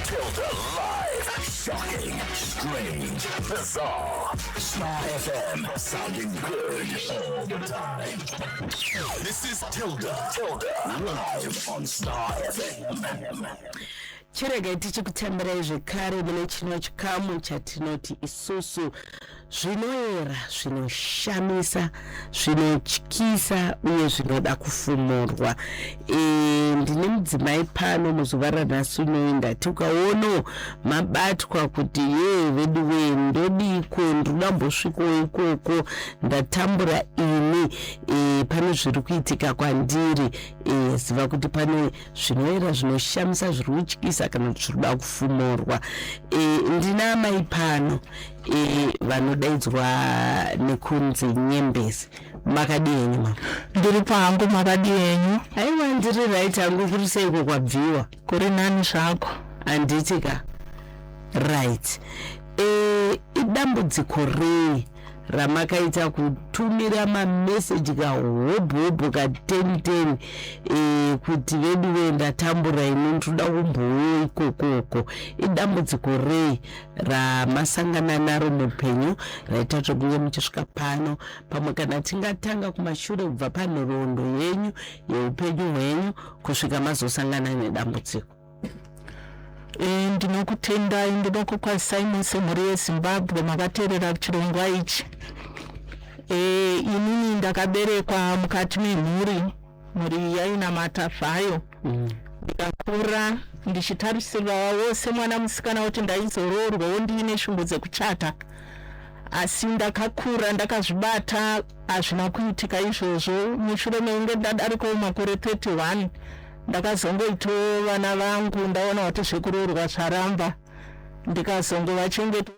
Tilda Live. Shocking, strange, bizarre. Star FM sounding good all the time. This is Tilda. Tilda live on Star FM. Chiregai tichikutambirai zvekare mune chino chikamu chatinoti isusu zvinoera, zvinoshamisa, zvinotyisa uye zvinoda kufumurwa. E, ndine mudzimai pano muzuva ranhasi unoyi ndati ukaono mabatwa kuti yee veduwee ndodiko ndinoda mbosvikowo ikoko ndatambura ini e, pane zviri kuitika kwandiri e, ziva kuti pane zvinoera zvinoshamisa zviri kutyisa kana kuti zviri kuda kufumurwa e, ndina amai pano e, vanodaidzwa nekunzi nyembezi makadii henyu mama ndiri pangu makadii henyu aiwa ndiri right hangu kuri seiko kwabviwa kuri nani zvako handiti ka right e, idambudziko rei ramakaita kutumira mameseji kahobhobho ka 10 10 e, kuti veduwe ndatambura ini ndinoda kumbouyo ikokoko idambudziko rei ramasangana naro muupenyu raita zvekunge muchisvika pano pamwe kana tingatanga kumashure kubva panhoroondo yenyu yeupenyu hwenyu kusvika mazosangana nedambudziko E, ndinokutendai ndinokukwazisai mose mhuri yezimbabwe makateerera chirongwa ichi e, inini ndakaberekwa mukati memhuri mhuri yainamata zvayo ndikakura ndichitarisirwawo semwana musikana kuti ndaizoroorwawo ndiine shungu dzekuchata asi ndakakura ndakazvibata hazvina kuitika izvozvo mushure mekunge ndadarikawo makore 31 ndakazongoitawo vana vangu ndaona kuti zvekuroorwa zvaramba ndikazongovachengeta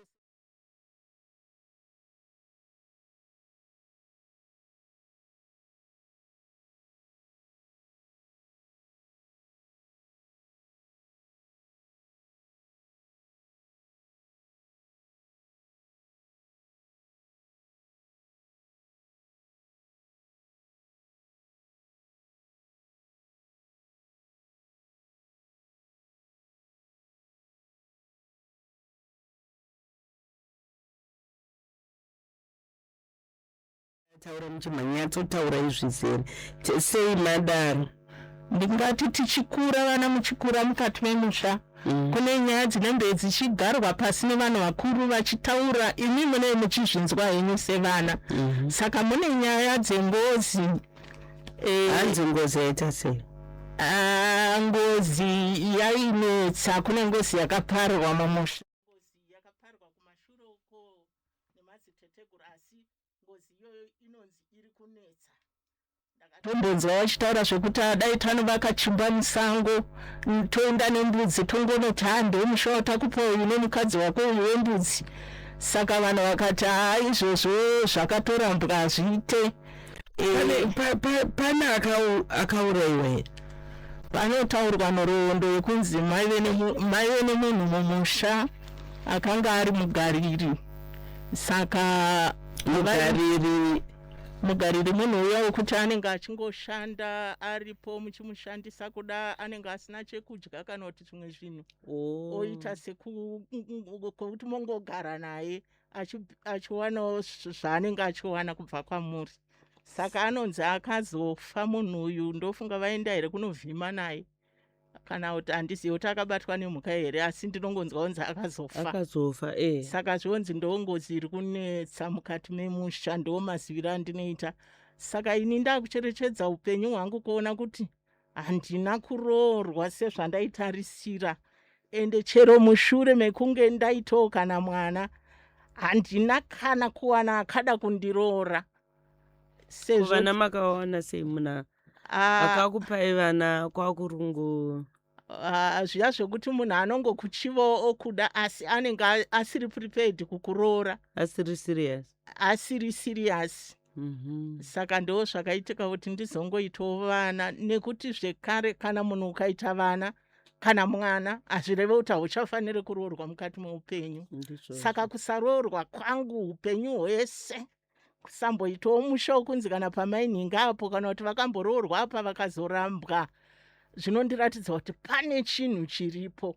Taura muchimhanyatsotaura izvizere sei madaro? Ndingati tichikura vana muchikura mukati memusha kune nyaya dzinenge dzichigarwa pasi nevanhu vakuru vachitaura imi munee muchizvinzwa henyu sevana mm -hmm. Saka mune nyaya dzengozi. Hanzi ngozi yaita sei? Ngozi yainetsa, kune ngozi yakaparwa mumusha, ngozi yakaparwa kumashure uko nemadziteteguru, asi ngozi iyoyo inonzi iri kunetsa. Ndakatombonzwa vachitaura zvekuti dai tanovaka chimba musango toenda nembudzi tongonoti haa ndomusha watakupa uyu nemukadzi wako uyu wembudzi. Saka vanhu vakati haa izvozvo zvakatorambwa hazviite. Pane akaurayiwa here? Panotaurwa nhoroondo yekunzi maive nemunhu mumusha akanga ari mugariri. Saka mugariri mugariri munhu uya wekuti anenge achingoshanda aripo muchimushandisa kuda anenge asina chekudya kana kuti zvimwe zvinhu oita sekuti mongogara naye achiwanawo zvaanenge achiwana kubva kwamuri. Saka anonzi akazofa munhu uyu, ndofunga vaenda here kunovhima naye kana kuti handizivi kuti akabatwa nemhuka here, asi ndinongonzwa kunzi akazofa. Akazofa. Saka zvonzi ndongozi iri kunetsa mukati memusha, ndo maziviro andinoita. Saka ini ndakucherechedza upenyu hwangu kuona kuti handina kuroorwa sezvandaitarisira, ende chero mushure mekunge ndaitawo kana mwana handina kana kuwana akada kundiroora. Sezvo vana makawana sei muna akakupai vana kwakurungu? Zviya zvekuti munhu anongokuchivawo okuda asi anenge asiri prepared kukuroora, asiri serious, asiri serious. Saka ndo zvakaitika kuti ndizongoitawo vana, nekuti zvekare kana munhu ukaita vana kana mwana hazvireve kuti hauchafaniri kuroorwa mukati meupenyu. Saka kusaroorwa kwangu upenyu hwese kusamboitawo musha wokunzi kana pamaininga apo kana kuti vakamboroorwa apa vakazorambwa, zvinondiratidza kuti pane chinhu chiripo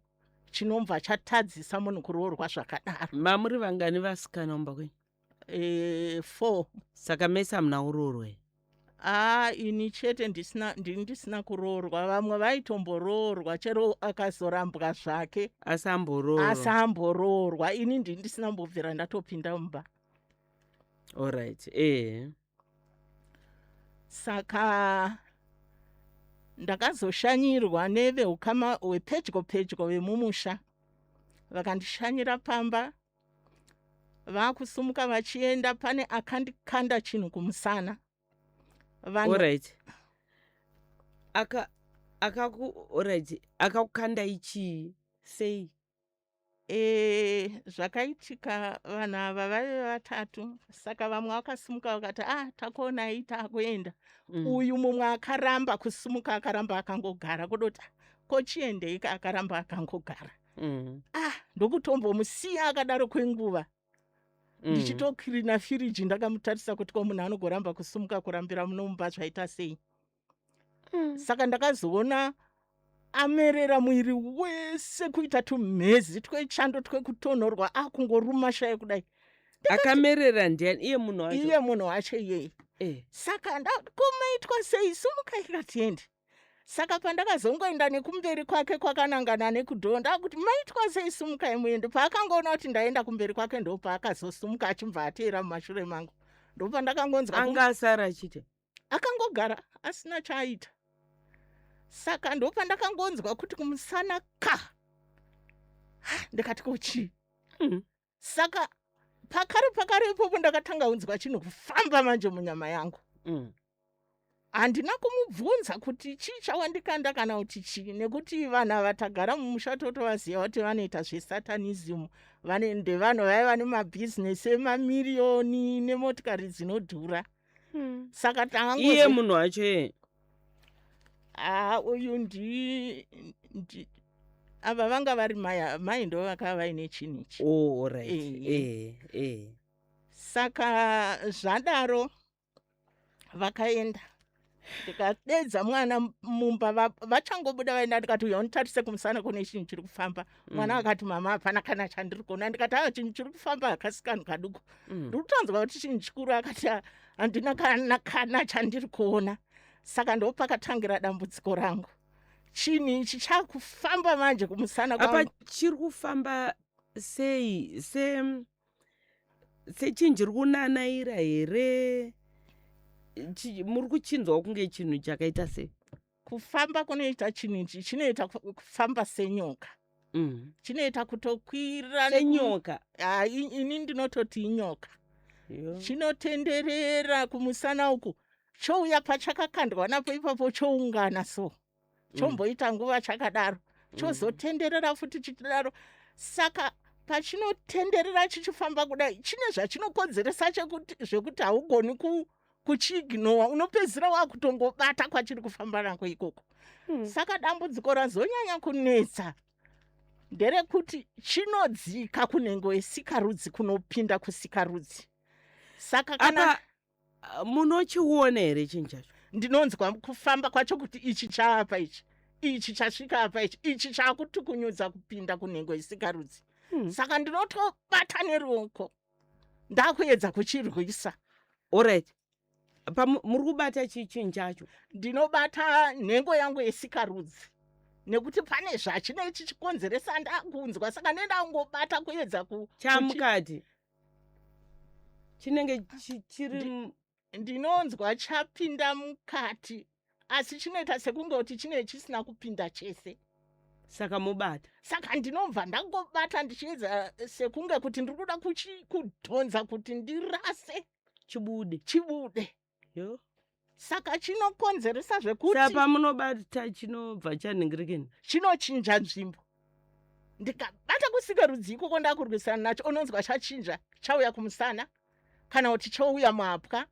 Chinobva chatadzisa munhu kuroorwa zvakadaro. Mamuri vangani vasikana mumba kwenyu? 4. Saka mese hamuna kuroorwa here? Aa, ini chete ndisina, ndini ndisina kuroorwa. Vamwe vaitomboroorwa, chero akazorambwa zvake. Asi amboroorwa. Asi amboroorwa. Ini ndini ndisina kumbobvira ndatopinda mumba. Alright, eh. Saka ndakazoshanyirwa neveukama hwepedyo pedyo vemumusha, vakandishanyira pamba. Vakusumuka vachienda, pane akandikanda chinhu kumusana. Vanhu Alright. Aka akaku alright, akakukandai chii? Sei? Zvakaitika vanhu ava vaive vatatu, saka vamwe vakasimuka vakati, ah, takuonai, takuenda. Uyu mumwe akaramba kusimuka, akaramba akangogara, kudoti kochiendeika, akaramba akangogara. Ah, ndokutombomusiya akadaro kwenguva, ndichitokirina firiji ndakamutarisa kuti ko munhu anogoramba kusimuka, kurambira munomba, zvaita sei? Saka ndakazoona amerera mwiri wese kuita tumhezi twechando twekutonhorwa, akungoruma shaye kudai. Akamerera ndiani? Iye munhu wacho? Iye munhu wacho iyeye. Saka komaitwa sei? Sumukai katiende. Saka pandakazongoenda nekumberi kwake kwakanangana nekudhoo, ndakuti, maitwa sei? Sumukai muende. Paakangoona kuti ndaenda kumberi kwake, ndopaakazosumuka achibva ateera mumashure mangu. Ndopandakangonzwa Anga asara achiti akangogara asina chaaita. Saka ndopandakangonzwa kuti kumusana ka. Ha, ndikati kochii? Saka pakare pakare ipopo ndakatanga kunzwa chinhu kufamba manje munyama yangu. Handina kumubvunza kuti chii chawandikanda kana kuti chii, nekuti vanhu ava tagara mumusha, totovaziva kuti vanoita zvesatanism. Vane ndevanhu vaiva nemabhizinesi emamiriyoni nemotikari dzinodhura. Saka tangangozi Iye munhu wacho iye? Ah, uyu ndi ava vanga vari mai, mai ndo vakava vaine chinhu ichi. Oh, alright. Saka zvadaro vakaenda, ndikadedza mwana mumba. Vachangobuda vaenda, ndikati, uya unditarise kumusana, kune chinhu chiri kufamba. Mwana akati, mama, hapana kana chandiri kuona. Ndikati, a, chinhu chiri kufamba, hakasi kaduku. Ndiri kutonzwa kuti chinhu chikuru. Akati, "Ah, handina kana chandiri kuona. Saka ndopakatangira dambudziko rangu. Chinhu ichi chakufamba manje kumusana Apa kwangu. Chiri kufamba sei? Sechinhu chiri kunanaira here? Muri kuchinzwa kunge chinhu chakaita sei? Kufamba kunoita chinhu ichi, chinoita kufamba senyoka. Chinoita kutokwira Senyoka? Ah, ini ndinototi inyoka. Yo. Chinotenderera kumusana uku, chouya pachakakandwa napo ipapo, choungana so, chomboita nguva chakadaro, chozotenderera futi chichidaro. Saka pachinotenderera chichifamba kudai, chine zvachinokonzeresa chekuti zvekuti haugoni kuchiignowa, unopedzisira wakutongobata kwachiri kufamba nako ikoko. Saka dambudziko razonyanya kunetsa nderekuti chinodzika kunhengo yesikarudzi, kunopinda kusikarudzi. Saka kana Apa munochiona here chinhu chacho? Ndinonzwa kufamba kwacho kuti ichi chaapa, ichi, ichi chasvika apa, ichi, ichi chaakutukunyudza kupinda kunhengo yesikarudzi. Saka ndinotobata neruoko, ndakuedza kuchirwisa. Alright, muri kubata chii chinhu chacho? Ndinobata nhengo yangu yesikarudzi nekuti pane zvachine chichikonzeresa ndakunzwa, saka nendangobata kuedza Chamukati chinenge chiri Ndinonzwa chapinda mukati, asi chinoita sekunge kuti chine chisina kupinda chese. Saka mobata? Saka ndinobva ndangobata ndichiedza sekunge kuti ndiri kuda kudhonza kuti ndirase chibude. Chibude. Yo. Saka chinokonzeresa zvekuti Saka pamunobata chinobva chanhingirikini? Chinochinja nzvimbo. Ndikabata kusikarudzi ikoko, ndakurwisana nacho, unonzwa chachinja, chauya kumusana, kana kuti chouya muhapwa,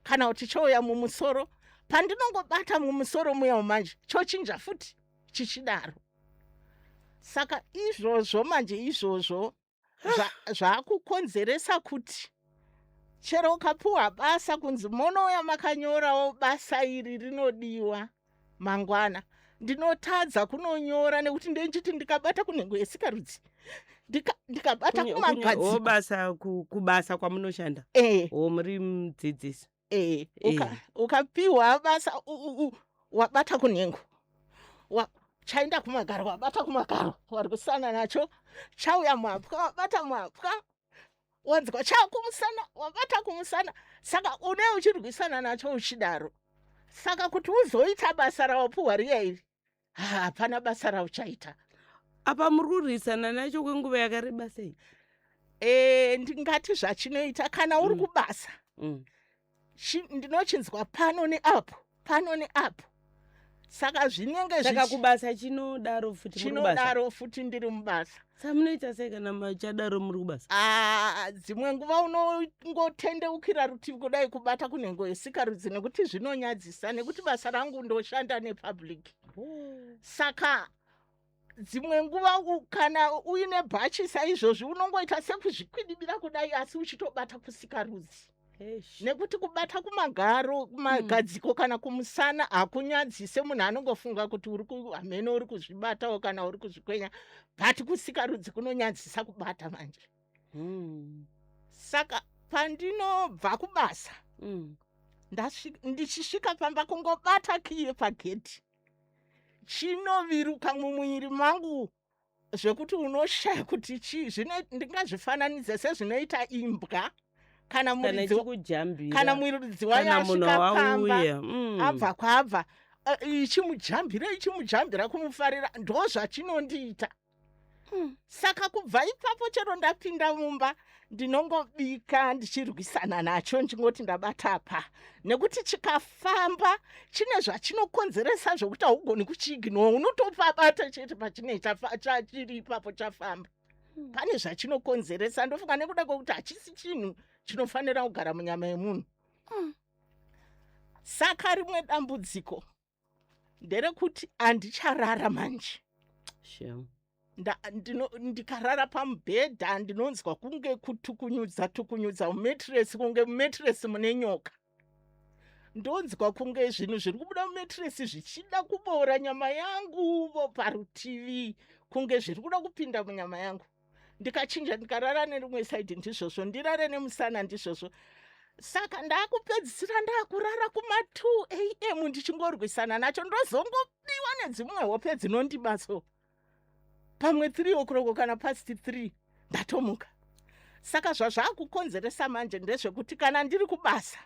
kana kuti chouya mumusoro. Pandinongobata mumusoro muya manje, chochinja futi chichidaro. Saka izvozvo manje, izvozvo zvakukonzeresa kuti chero ukapiwa basa, kunzi monouya makanyorawo basa iri rinodiwa mangwana. Ndinotadza kunonyora nekuti ndenchiti ndikabata kunhengo yesikarudzi, ndikabata kumagadziko. Basa, kubasa kwamunoshanda? Eh. O, muri mudzidzisi? Eh, ukapiwa basa, wabata kunhengo, chaenda kumagaro, wabata kumagaro, wari kusana nacho, chauya muhapwa, wabata muhapwa, wanzwa chakumusana, wabata kumusana. Saka une uchirwisana nacho uchidaro. Saka kuti uzoita basa rawapuhwa riya iri, hapana basa rauchaita. Apa muri kurwisana nacho kwenguva yakareba sei? Ndingati zvachinoita kana uri kubasa, ndinochinzwa pano neapo, pano neapo. Saka zvinenge Saka kubasa chinodaro futi muri kubasa? Chinodaro futi ndiri mubasa. Saka munoita sei kana machadaro muri kubasa? Ah, dzimwe nguva unongotendeukira rutivi kudai, kubata kunhengo yesikarudzi, nekuti zvinonyadzisa, nekuti basa rangu ndoshanda nepublic. Saka dzimwe nguva kana uine bhachi saizvozvi, unongoita sekuzvikwidibira kudai, asi uchitobata kusikarudzi, nekuti kubata kumagaro, kumagadziko kana kumusana hakunyadzise. Munhu anongofunga kuti uri hamene uri kuzvibatawo kana uri kuzvikwenya, but kusikarudzi kunonyadzisa kubata manje. Saka pandinobva kubasa, ndichisvika pamba, kungobata kiyi yepagedhi, chinoviruka mumuviri mangu zvekuti unoshaya kuti chii. Ndingazvifananidze sezvinoita imbwa kana kana muridzi ichikujambira, kana muridzi wayo kana munhu asvika pamba, wauya. Abva kwaabva, ichimujambira, ichimujambira, kumufarira. Ndo zvachinondiita. Saka kubva ipapo, chero ndapinda mumba, ndinongobika ndichirwisana nacho, ndingoti ndabata pa, nekuti chikafamba chine zvachinokonzeresa zvokuti haugoni kuchiignore. Unotopabata chete pachine chiri ipapo chafamba. Pane zvachinokonzeresa. Ndofunga nekuda kwekuti hachisi chinhu chinofanira kugara munyama yemunhu. Saka rimwe dambudziko nderekuti handicharara manje. Shame. Ndikarara pamubhedha, ndinonzwa kunge kutukunyudza tukunyudza mumattress, kunge mumattress mune nyoka. Ndonzwa kunge zvinhu zviri kubuda mumattress zvichida kuboora nyama yangu vo parutivi, kunge zviri kuda kupinda munyama yangu. Ndikachinja, ndikarara nerimwe side, ndizvozvo. Ndirare nemusana, ndizvozvo. Saka ndaakupedzisira ndaakurara kuma2 am ndichingorwisana nacho. Ndozongobiwa nedzimwe hope dzinondiba, so pamwe 3 o'clock kana past 3 ndatomuka. Saka zvazvaakukonzeresa manje ndezvekuti kana ndiri kubasa,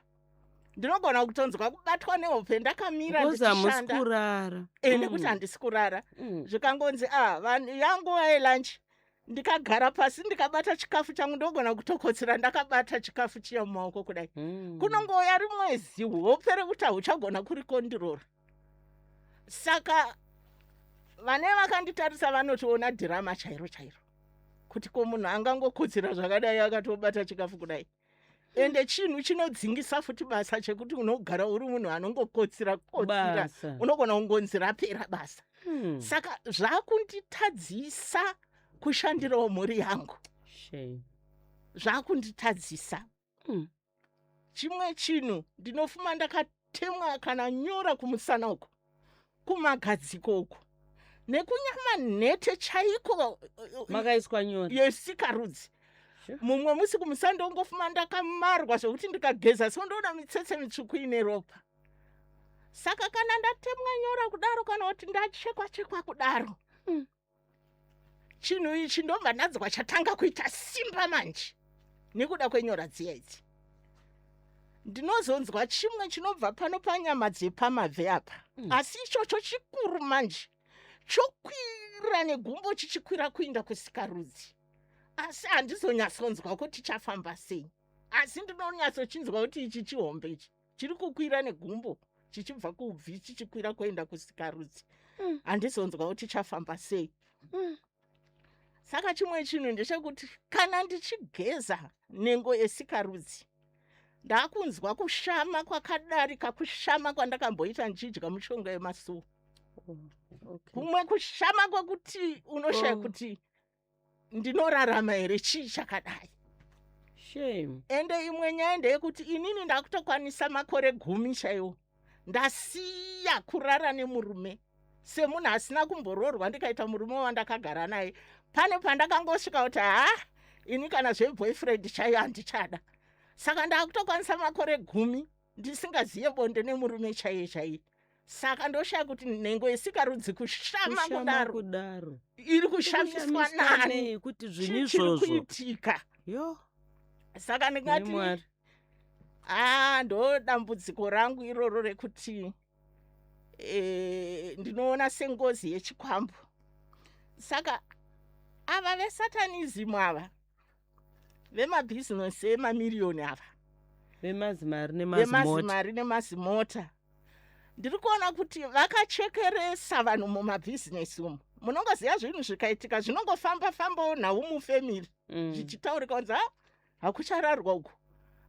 ndinogona kutonzwa kubatwa nehope ndakamira Because hamusi ndichishanda. kurara. Nekuti handisi kurara. Zvikangonzi, "Ah, vanhu, yanguva yelunch," ndikagara pasi, ndikabata chikafu changu, ndogona kutokotsera ndakabata chikafu chiya mumaoko kudai. Kunongouya rimwe zihope rekuti hauchagona kurikondirora. Saka vane vakanditarisa vanotiona dhirama chairo chairo, kuti ko munhu angangokotsera zvakadai akatobata chikafu kudai? Ende chinhu chinodzingisa futi basa, chekuti unogara uri munhu anongokotsira kotsira. Basa. Unogona kungonzi rapera basa. Saka zvakunditadzisa kushandirawo mhuri yangu. Shame. Zvakunditadzisa. Chimwe chinhu, ndinofuma ndakatemwa kana nyora kumusana uku, kumagadziko uku, nekunyama nhete chaiko Makaiswa nyora? yesikarudzi. Mumwe musi kumusana ndongofuma ndakamarwa zvokuti ndikageza so ndoona mitsetse mitsvuku ine ropa. Saka kana ndatemwa nyora kudaro, kana kuti ndachekwa chekwa kudaro, chinhu ichi ndobva ndanzwa chatanga kuita simba manje nekuda kwenyora dziya idzi. Ndinozonzwa chimwe chinobva pano panyama dzepamabvi apa, asi ichocho chikuru manje, chokwira negumbo chichikwira kuinda kusikarudzi, asi handizonyatsonzwa kuti chafamba sei, asi ndinonyatsochinzwa kuti ichi chihombe ichi chiri kukwira negumbo chichibva kubvi chichikwira kuenda kusikarudzi. Handizonzwa kuti chafamba sei. Saka chimwe chinhu ndechekuti kana ndichigeza nhengo yesikarudzi, ndakunzwa kushama kwakadarika kushama kwandakamboita ndichidya mushonga yemasuwa. Kumwe kushama kwekuti unoshaya kuti ndinorarama here, chii chakadai? Shame. Ende imwe nyaya ndeyekuti inini ndakutokwanisa makore 10 chaiwo ndasiya kurara nemurume. Semunhu asina kumboroorwa ndikaita murume wandakagara naye, pane pandakangosvika kuti haa, ini kana zveboyfriend chaiyo handichada. Saka ndakutokwanisa makore 10 ndisingaziye bonde nemurume chaiye chaiye. Saka ndoshaya kuti nhengo yesikarudzi kushama Kushama kudaro kudaro iri kushamiswa Kushamiswa nani? nei kuti zvinhu Chii chiri izvozvo kuitika? Yo. Saka ndingati Mwari. Aa, ndo dambudziko rangu iroro rekuti ndinoona sengozi yechikwambo. Saka ava vesatanism, ava vemabhizinesi emamiriyoni ava, vemazimari nemazimota, vemazimari nemazimota, ndiri kuona kuti vakachekeresa vanhu mumabhizinesi umu. Munongoziva zvinhu zvikaitika zvinongofamba fambawo nhau mufamily, zvichitaurika kunzi, "Ha, hakuchararwa uku,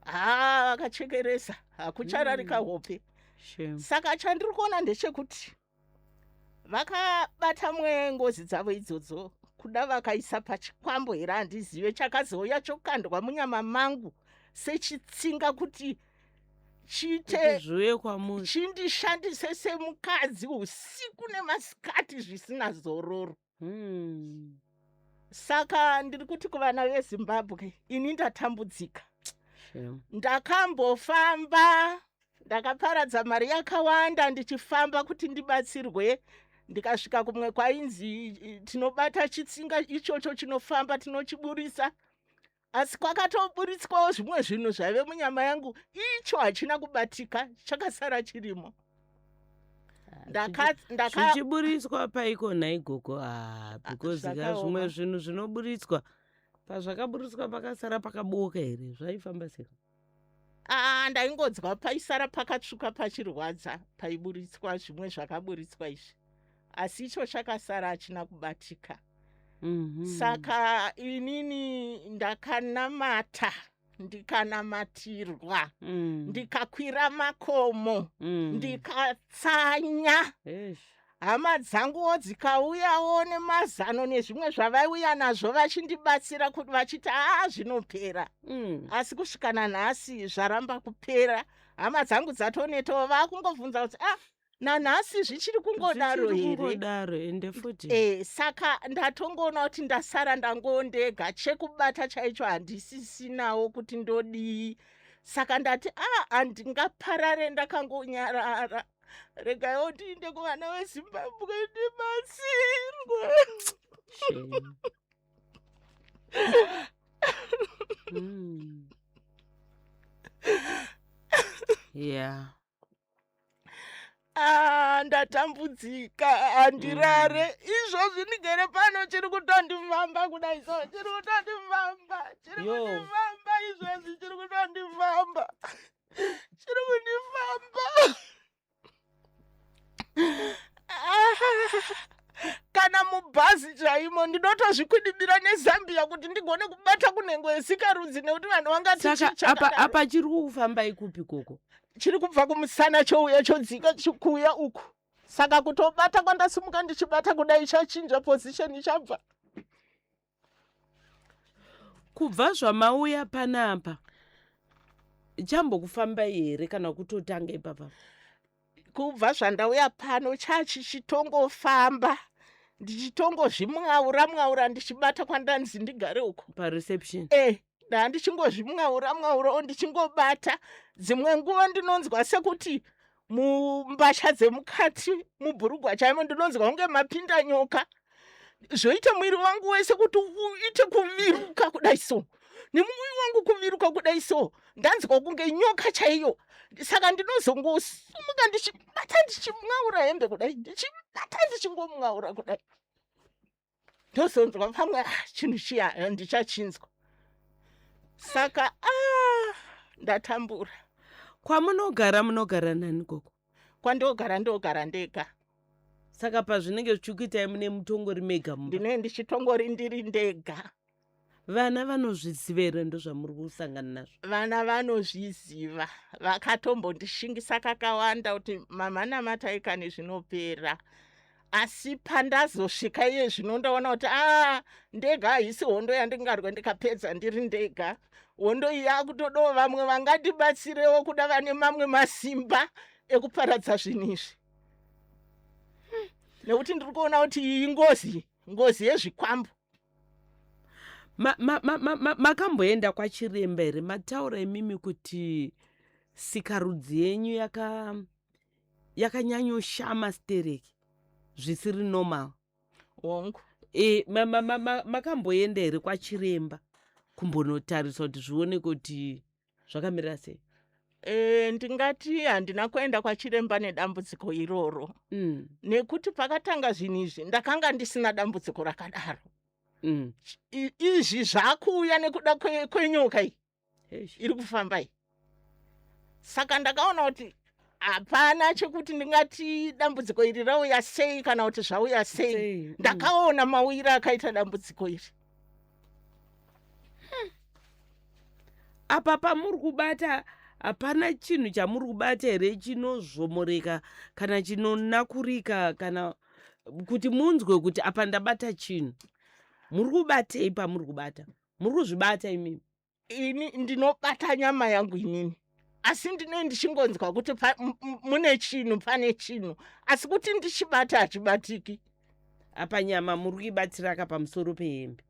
ha, vakachekeresa, hakuchararika hope." Shame. Saka chandiri kuona ndechekuti vakabata mwengozi dzavo idzodzo, kuda vakaisa pachikwambo here, handizive, chakazouya chokandwa munyama mangu sechitsinga kuti Kuti chiite zviuye kwamuri. chindishandise semukadzi usiku nemasikati zvisina zororo. Saka ndiri kuti kuvana veZimbabwe, ini ndatambudzika. Shame. Ndakambofamba, ndakaparadza mari yakawanda ndichifamba kuti ndibatsirwe. Ndikasvika kumwe kwainzi tinobata chitsinga ichocho chinofamba, tinochiburisa, asi kwakatoburitswawo zvimwe zvinhu zvaive munyama yangu, icho hachina kubatika, chakasara chirimo. Zvichiburitswa paiko nhai gogo? Ah, because ka Zvakaoma. zvimwe zvinhu zvinoburitswa, pazvakaburitswa pakasara pakaboka here? Zvaifamba sei? Aa, ndaingonzwa paisara pakatsvuka pachirwadza paiburitswa zvimwe zvakaburitswa izvi, asi icho chakasara hachina kubatika. Saka inini ndakanamata, ndikanamatirwa, ndikakwira makomo, ndikatsanya. Eish. Hama dzanguwo dzikauyawo nemazano nezvimwe zvavaiuya nazvo vachindibatsira kuti vachiti, "Aa, zvinopera." Asi kusvika nanhasi zvaramba kupera. Hama dzangu dzatonetawo, vaakungobvunza kuti, "A, nanhasi zvichiri kungodaro Zvichiri here?" kungodaro ende futi. Saka ndatongoona kuti ndasara ndangondega, chekubata chaicho handisisinawo kuti ndodii. Saka ndati, a, handingaparare ndakangonyarara, regaiwo ndiinde kuvana veZimbabwe ndibatsirwe. Shame. Yeah. Ah, ndatambudzika, handirare. Izvozvi ndigere pano chiri kutondifamba kudai so, chiri kutondifamba, chiri Yo. kundifamba izvozvi, chiri kutondifamba, chiri kundifamba. Ah, kana mubhazi chaimo ndinotozvikwidibira nezambia kuti ndigone kubata kunhengo yesikarudzi, nekuti vanhu vangati Saka chii apa chakadaro. apa chiri kufamba ikupi, gogo? Chiri kubva kumusana chouya chodzika chikuuya uku. Saka kutobata kwandasimuka ndichibata kudai, chachinja position, chabva. Kubva zvamauya panapa chambokufambai here kana kutotanga ipapa? Kubva zvandauya pano chachichitongofamba, ndichitongozvimwaura mwaura ndichibata kwandanzi ndigare uko. Pareception? E, ndaa ndichingozvimwaura mwaurawo ndichingobata. Dzimwe nguva ndinonzwa sekuti mumbatya dzemukati, mubhurugwa chaimo, ndinonzwa kunge mapinda nyoka, zvoita mwiri wangu wese kuti uite kuviruka kudai so, nemuviri wangu kuviruka kudai so, ndanzwa kunge nyoka chaiyo. Saka ndinozongosumuka ndichibata, ndichimwaura hembe kudai, ndichibata, ndichingomwaura kudai, ndozonzwa pamwe, ah, chinhu chiya ndichachinzwa. Saka ah, ndatambura. Kwamunogara munogara nani, gogo? Kwandogara, ndogara ndega. Saka pazvinenge zvichikuitai mune mutongori mega mumba? Ndinee ndichitongori ndiri ndega. Vana vanozviziva here ndozvamuri kusangana nazvo? Vana vanozviziva, vakatombondishingisa kakawanda kuti, "Mama, namatai kani, zvinopera." Asi pandazosvika iye zvino ndaona kuti, a, ndega haisi hondo yandingarwe ndikapedza ndiri ndega. Hondo iyi yakutodawo vamwe vangandibatsirewo, kuda vane mamwe masimba ekuparadza zvinhu izvi. Nekuti ndiri kuona kuti iyi ngozi, ngozi yezvikwambo. Makamboenda ma, ma, ma, kwachiremba here? Mataura imimi kuti sikarudzi yenyu yaka yakanyanyoshama stereki zvisiri normal. Hongu. E, makamboenda here kwachiremba kumbonotarisa kuti zvione kuti zvakamira sei? E, ndingati handina kuenda kwachiremba nedambudziko iroro. Nekuti pakatanga zvinhu izvi ndakanga ndisina dambudziko rakadaro. Izvi zvakuuya nekuda kwenyoka iyi iri kufamba iyi. Saka ndakaona kuti hapana chekuti ndingati dambudziko iri rauya sei kana kuti zvauya sei. Ndakaona mauyiro akaita dambudziko iri. Apa pamuri kubata hapana chinhu chamuri kubata here chinozvomoreka kana chinonakurika, kana kuti munzwe kuti apa ndabata chinhu? Muri kubatei pamuri kubata? Muri kuzvibata imimi? Ini ndinobata nyama yangu inini, asi ndine ndichingonzwa kuti mune chinhu, pane chinhu, asi kuti ndichibata hachibatiki. Apa nyama muri kuibatiraka pamusoro pehembe?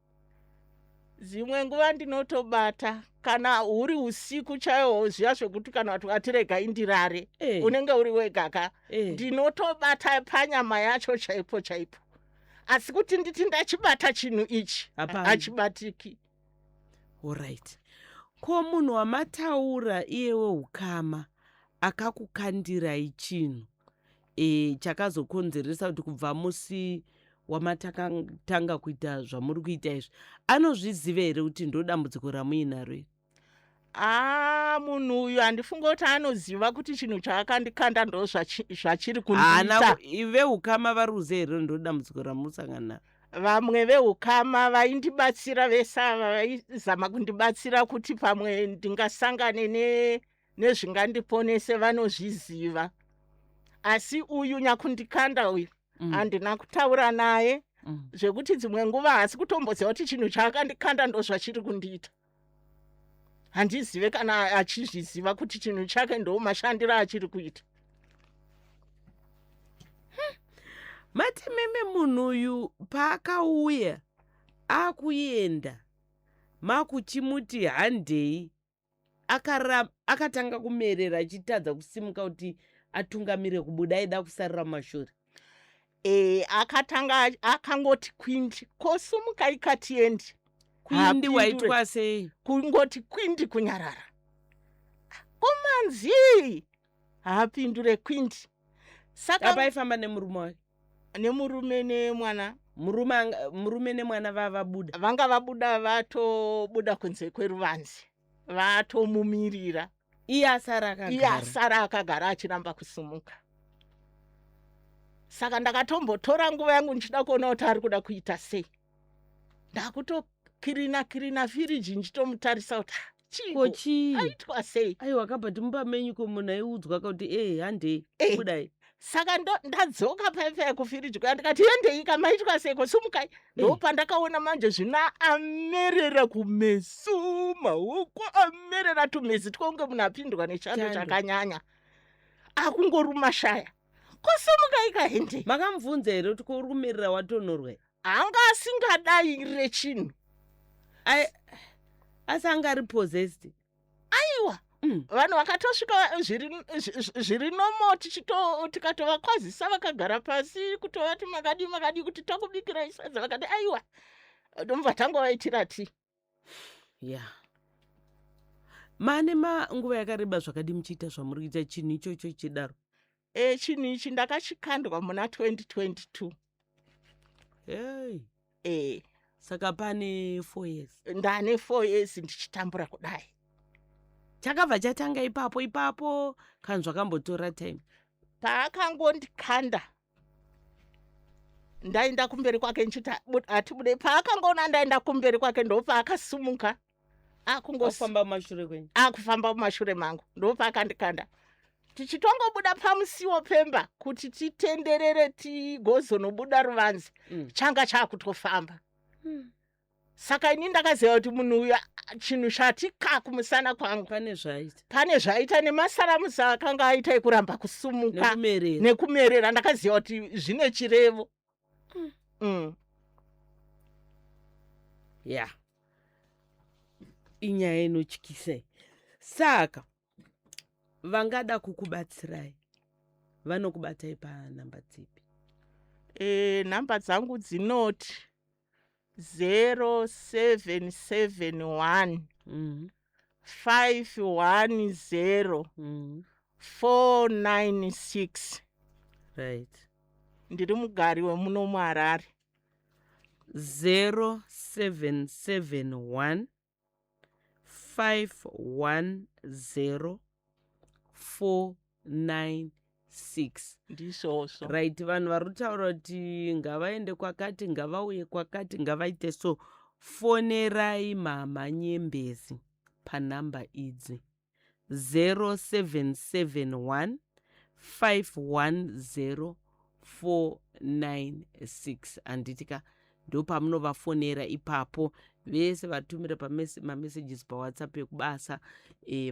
Dzimwe nguva ndinotobata kana huri usiku chaiwo, zviya zvekuti kana kuti watirega indirare, unenge uri wega ka. Ndinotobata panyama yacho chaipo chaipo, asi kuti nditi ndachibata chinhu ichi, hachibatiki. Alright, ko munhu wamataura iye weukama akakukandirai chinhu chakazokonzeresa kuti kubva musi wamatakatanga kuita zvamuri kuita izvi, anozviziva here kuti ndo dambudziko ramuinaro iri? Aa, munhu uyu handifunga kuti anoziva kuti chinhu chaakandikanda ndo zvachiri haana kundiita. Veukama vari kuziva here ndo dambudziko ramusangana naro? Vamwe veukama vaindibatsira vese ava vaizama kundibatsira kuti pamwe ndingasangane nezvingandiponese vanozviziva, asi uyu nyakundikanda uyu handina kutaura naye, zvekuti dzimwe nguva haasi kutomboziva kuti chinhu chaakandikanda ndo zvachiri kundiita. Handizive kana achizviziva kuti chinhu chake ndo mashandiro achiri kuita. Mati meme munhu uyu paakauya akuenda, makuchimuti handei, akatanga kumerera achitadza kusimuka kuti atungamire kubuda, aida kusarira mumashure? E, akatanga akangoti kwindi, kosumuka ikatiendi. Kwindi. Hapindure. Waitwa sei? Kungoti kwindi, kunyarara. Komanzi haapindure, kwindi. Saka apa aifamba nemurume wake? Nemurume nemwana. Murume nemwana vavabuda? Vanga vabuda, vatobuda kunze kweruvanze, vatomumirira. Iye asara Iye akagara? Asara akagara achiramba kusumuka. Saka ndakatombotora nguva yangu ndichida kuona kuti ari kuda kuita sei. Ndakutokirina kirina firiji ndichitomutarisa kuti, "Ah, Ko chiiko chii? Aitwa sei?" Aiwa, akabva timupa menyu, ko munhu aiudzwa kuti e handei, budai. Saka ndadzoka paipaya kufiriji kuya, ndikati, "Endei kamaitwa seiko? Sumukai." Ndopandakaona manje zvino amerera kumeso, maoko amerera, tumhezi twonge munhu apindwa nechando Chando. chakanyanya, akungoruma shaya. "Kosumukai kahendei." Makamubvunza here kuti ko uri kumerera watonhorwa? Anga asingadaire chinhu. Asi anga ari possessed? Aiwa. Vanhu vakatosvika zviri nomo, tikatovakwazisa vakagara pasi, kutovati, "Makadii, makadii?" kuti takubikirai sadza, vakati, "Aiwa." Ndomubva tangovaitira tii. Ya, mane manguva yakareba zvakadi muchiita zvamuri kuita, chinhu ichocho chidaro? E, chinhu ichi ndakachikandwa muna 2022. Hey. E. Saka pane 4 years? Ndane 4 years ndichitambura kudai. Chakabva chatanga ipapo ipapo kana zvakambotora time? Paakangondikanda, ndaenda kumberi kwake ndichiti, "Hatibude." Paakangoona ndaenda kumberi kwake, ndopaakasumuka akufamba mumashure kwenyu? Akufamba mumashure mangu, ndopaakandikanda. Tichitongobuda pamusiwo pemba kuti titenderere tigozonobuda ruvanze, changa chaakutofamba. Saka ini ndakaziva kuti munhu uyu chinhu chati ka kumusana kwangu. Pane zvaita. Pane zvaita nemasaramusi akanga aita ekuramba kusumuka nekumerera. Nekumerera, ndakaziva kuti zvine chirevo. Ya, inyaya inotyisa. Saka vangada kukubatsirai vanokubatai panhamba dzipi? Nhamba dzangu dzinoti 0771 510 496. Ndiri mugari wemuno muHarare. 0771 510 496. Ndizvozvo. Right, vanhu vari kutaura kuti ngavaende kwakati, ngavauye kwakati, ngavaite so, fonerai Mama Nyembezi panhamba idzi: 0771 510 496, handiti ka? Ndo pamunovafonera ipapo. Vese vatumira mamessages paWhatsApp ekubasa,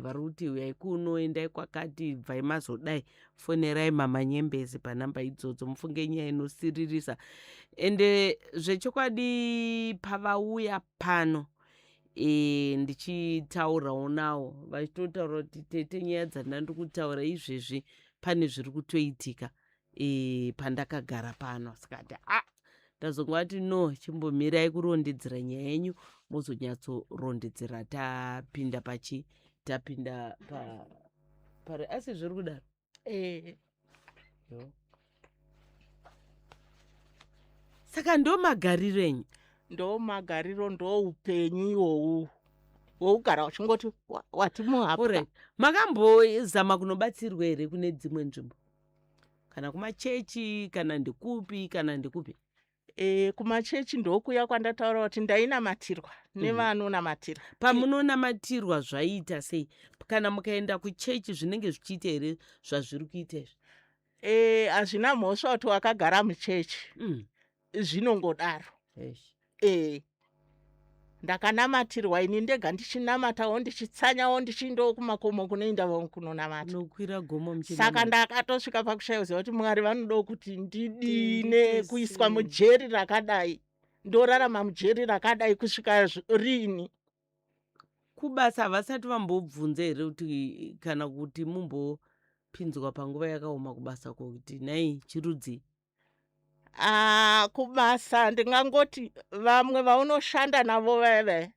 vari kuti uyai kuno, endai kwakati, bvai mazodai, fonerai Mama Nyembezi panhamba idzodzo. Mufunge, nyaya inosiririsa, ende zvechokwadi pavauya pano, ndichitaurawo nawo, vachitotaura kuti, "Tete, nyaya dzandandiri kutaura izvezvi pane zviri kutoitika pandakagara pano." Sikati a ndazongoti no, chimbomirai kurondedzera nyaya yenyu, mozonyatsorondedzera tapinda pachi tapinda pa pari. Asi zviri kudaro. Yo. Saka ndo magariro enyu? Ndo magariro, ndo upenyu ihwohwu wougara uchingoti wati muhapwa. Alright, makambozama kunobatsirwa here kune dzimwe nzvimbo, kana kumachechi, kana ndikupi, kana ndikupi? Kumachechi ndokuya kwandataura kuti ndainamatirwa nevanonamatira. Pamunonamatirwa zvaiita sei? Kana mukaenda kuchechi zvinenge zvichiita here zvazviri kuita izvi? Hazvina mhosva kuti wakagara muchechi. Zvinongodaro. Eish. Ndakanamatirwa ini ndega, ndichinamatawo, ndichitsanyawo, ndichindowo kumakomo kunoenda vamwe kunonamata. Nokwira gomo Saka muchinamata. ndakatosvika pakushaya kuziva kuti Mwari vanoda kuti ndidine Ndiite kuiswa sei? mujeri rakadai, ndorarama mujeri rakadai kusvika rini? Kubasa havasati vambobvunza here kuti, kana kuti mumbopinzwa panguva yakaoma kubasa kokuti nhai, chirudzi? Ah, kubasa ndingangoti vamwe vaunoshanda navo vaya vaya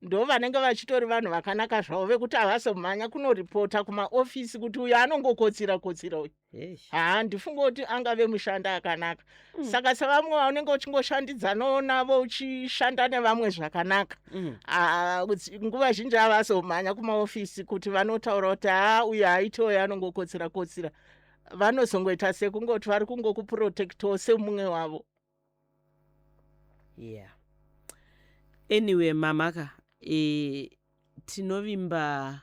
ndo vanenge vachitori vanhu vakanaka zvavo, vekuti havazomhanya kunoripota kumaofisi kuti uyu anongokotsira kotsira uyu. Eish. Haa, ndifunge kuti angave mushandi akanaka. Saka sevamwe vaunenge uchingoshandidzanawo navo, uchishanda nevamwe zvakanaka, Ah, nguva zhinji havazomhanya kumaofisi kuti vanotaura kuti haa, uyu haaiti, uyu anongokotsira kotsira. Vanozongoita sekungoti vari kungokuprotectawo semumwe wavo. Yeah, anyway, mamaka, tinovimba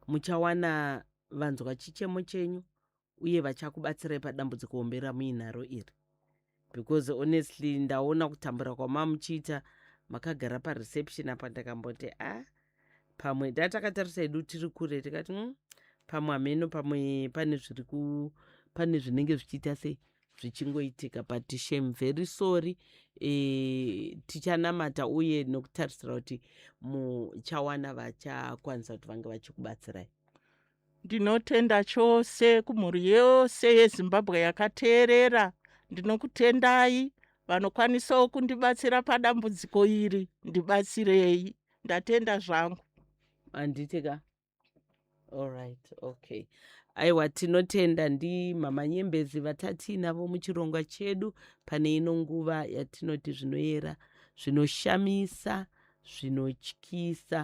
muchawana vanzwa chichemo chenyu uye vachakubatsirai padambudziko hombe ramuinaro iri, because honestly ndaona kutambura kwamamuchiita makagara pareception apa. Ndakamboti a pamwe ndatakatarisa hedu tiri kure, tikati, pamwe hameno, pamwe pane zviri ku pane zvinenge zvichiita sei, zvichingoitika." But shame, very sorry. Tichanamata uye nokutarisira kuti muchawana vachakwanisa kuti vange vachikubatsirai. Ndinotenda chose kumhuri yose yeZimbabwe yakateerera. Ndinokutendai. Vanokwanisawo kundibatsira padambudziko iri, ndibatsirei. Ndatenda zvangu. Handiti ka? Alright, okay, aiwa, tinotenda. Ndimama Nyembezi vatatinavo muchirongwa chedu pane ino nguva yatinoti zvinoyera, zvinoshamisa, zvinotyisa.